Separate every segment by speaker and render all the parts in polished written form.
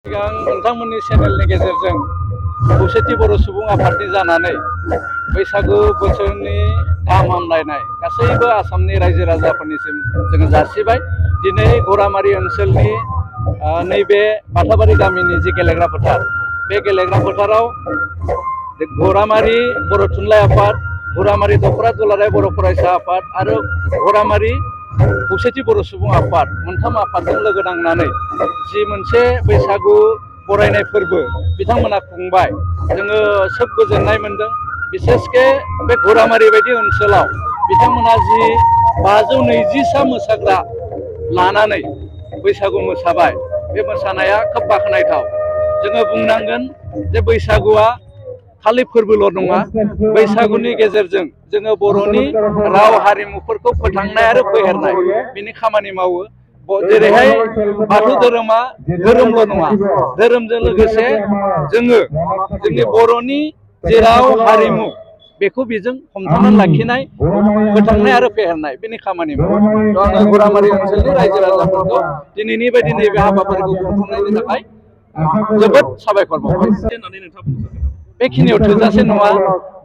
Speaker 1: सिगां नोंथांमोननि चेनेलनि गेजेरजों खौसेथि बर' सुबुं आफादनि जानानै बैसागु बोथोरनि गाहाम हामलायनाय गासैबो आसामनि रायजो राजाफोरनिसिम जोङो जासिबाय। दिनै गरामारि ओनसोलनि नैबे बाथाबारि गामिनि जि गेलेग्रा फोथार, बे गेलेग्रा फोथाराव गरामारि बर' थुनलाइ आफाद, गरामारि दख'रा दुलाराय बर' फरायसा आफाद आरो गरामारि खौसेथि बर' सुबुं आफाद मोनथाम आफादजों लोगो नांनानै जि मोनसे बैसागु बरायनाय फोरबो बिथांमोना खुंबाय। जोङो सोब गोजोननाय मोनदों। बिसेसके बे गरामारि बायदि ओनसोलाव बिथांमोना जि 520सा मोसाग्रा लानानै बैसागु मोसाबाय, बे मोसानाया खोब बाख्नायथाव। जोङो बुंनांगोन जे बैसागुआ खालि फोरबोल' नङा, बैसागुनि गेजेरजों जोङो बर'नि राव हारिमुफोरखौ फोथांनाय आरो फेहेरनाय बिनि खामानि मावो। जेरैहाय बाथौ धोरोमा धोरोमल' नङा, धोरोमजों लोगोसे जोङो जोंनि बर'नि जे राव हारिमु बेखौ बेजों हमथानानै लाखिनाय, फोथांनाय आरो फेहेरनाय बिनि खामानि मावो। आङो गरामारि ओनसोलनि रायजो राजाफोरखौ दिनैनि बायदि नैबे हाबाफारिखौ खुंफुंनायनि थाखाय जोबोद साबायखर बावबाय। बेखिनियाव थोजासे नङा।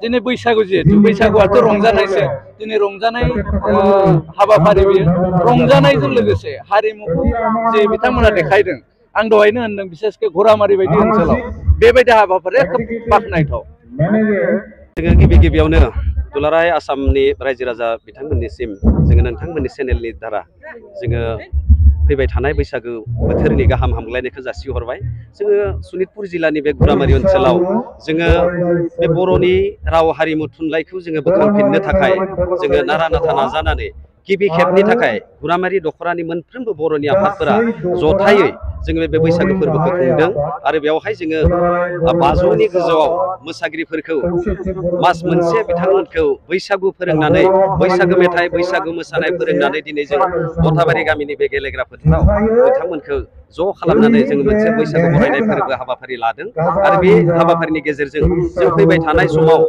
Speaker 1: दिनै बैसागु, जिहेतु बैसागुआथ' रंजानायसो, दिनै रंजानाय हाबाफारि बियो। रंजानायजों लोगोसे हारिमुखौ जे बिथांमोना देखायदों, आं दहायनो होनदों बिसेसके गरामारि बायदि ओनसोलाव बेबायदि हाबाफारिया खोब बाख्नायथाव।
Speaker 2: जोङो गिबियावनो दुलाराय आसामनि रायजो राजा बिथांमोननिसिम जोङो नोंथांमोननि चेनेलनि द्वारा जोङो फैबाय थानाय बैसागु बोथोरनि गाहाम हामलायनायखौ जासिहरबाय। जोङो सनितपुर जिल्लानि बे गरामारि ओनसोलाव जोङो बे बर'नि राव हारिमु थुनलाइखौ जोङो बोखांफिननो थाखाय जोङो नारा नाथा नाजानानै गिबि खेबनि थाखाय गरामारि दख'रानि मोनफ्रोमबो बर'नि आफादफोरा जथायै जोङो बे बैसागु फोरबोखौ खुंदों। आरो बेवहाय जोङो 500नि गोजौआव मोसागिरिफोरखौ मास मोनसे बिथांमोनखौ बैसागु फोरोंनानै, बैसागु मेथाइ, बैसागु मोसानाय फोरोंनानै दिनै जों बाथाबारि गामिनि बे गेलेग्रा फोथाराव बिथांमोनखौ ज' खालामनानै जोङो मोनसे बैसागु बरायनाय फोरबो हाबाफारि लादों। आरो बे हाबाफारिनि गेजेरजों जों फैबाय थानाय समाव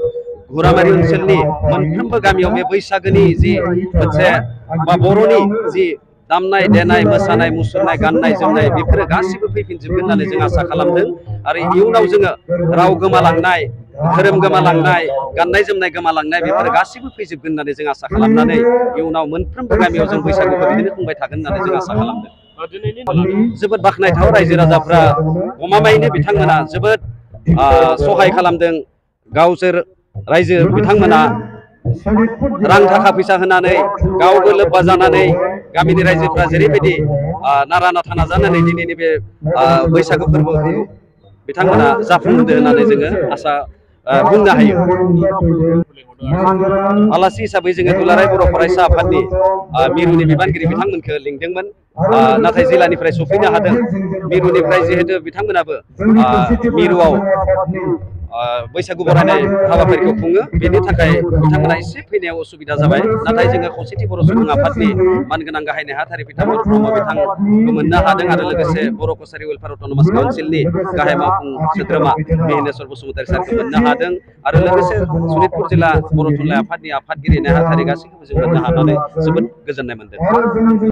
Speaker 2: गरामारि ओनसोलनि मोनफ्रोमबो गामियाव बे बैसागोनि जि मोनसे बर'नि जि दामनाय देनाय, मोसानाय मुसुरनाय, गाननाय जोमनाय बेफोरो गासिबो फैफिनजोबगोन होननानै जों आसा खालामदों। आरो इयुनाव जोङो राव गोमालांनाय, धोरोम गोमालांनाय, गाननाय जोमनाय गोमालांनाय बेफोर गासिबो फैजोबगोन होननानै जों आसा खालामनानै इयुनाव मोनफ्रोमबो गामियाव जों बैसागुखौ बिदिनो खुंबाय थागोन होननानै जों आसा खालामदों। जोबोद बाख्नायथाव, रायजो राजाफ्रा गमामायैनो बिथांमोना जोबोद सहाय खालामदों। गावसोर रायजो बिथांमोना रां थाखा फैसा होनानै, गावबो लोब्बा जानानै गामिनि रायजोफ्रा जेरैबायदि नारा नाथा नाजानानै दिनैनि बे बैसागु फोरबोखौ बिथांमोना जाफुंहोदों होननानै जोङो आसा बुंनो हायो। आलासि हिसाबै जोङो दुलाराय बर' फरायसा आफादनि मिरुनि बिबानगिरि बिथांमोनखौ लिंदोंमोन, नाथाय जिल्लानिफ्राय सफैनो हादों। मिरुनिफ्राय जिहेतु बिथांमोनाबो मिरुआव बैसागु बरायनाय हाबाफारिखौ खुङो, बेनि थाखाय बिथांमोना एसे फैनायाव असुबिदा जाबाय। नाथाय जोङो खौसेथि बर' सुबुं आफादनि मानगोनां गाहाय नेहाथारि पिताम्बर ब्रह्म बिथांखौ मोननो हादों। आरो लोगोसे बर' कसारि वेलफेयार अट'नमास काउन्सिलनि गाहाय मावफुं सोद्रोमा मिहिनेश्वर बसुमतारी सारखौ मोननो हादों। आरो लोगोसे सनितपुर जिल्ला बर' थुनलाइ आफादनि आफादगिरि नेहाथारि गासैखौबो जों मोननो हानानै जोबोद गोजोननाय मोनदों।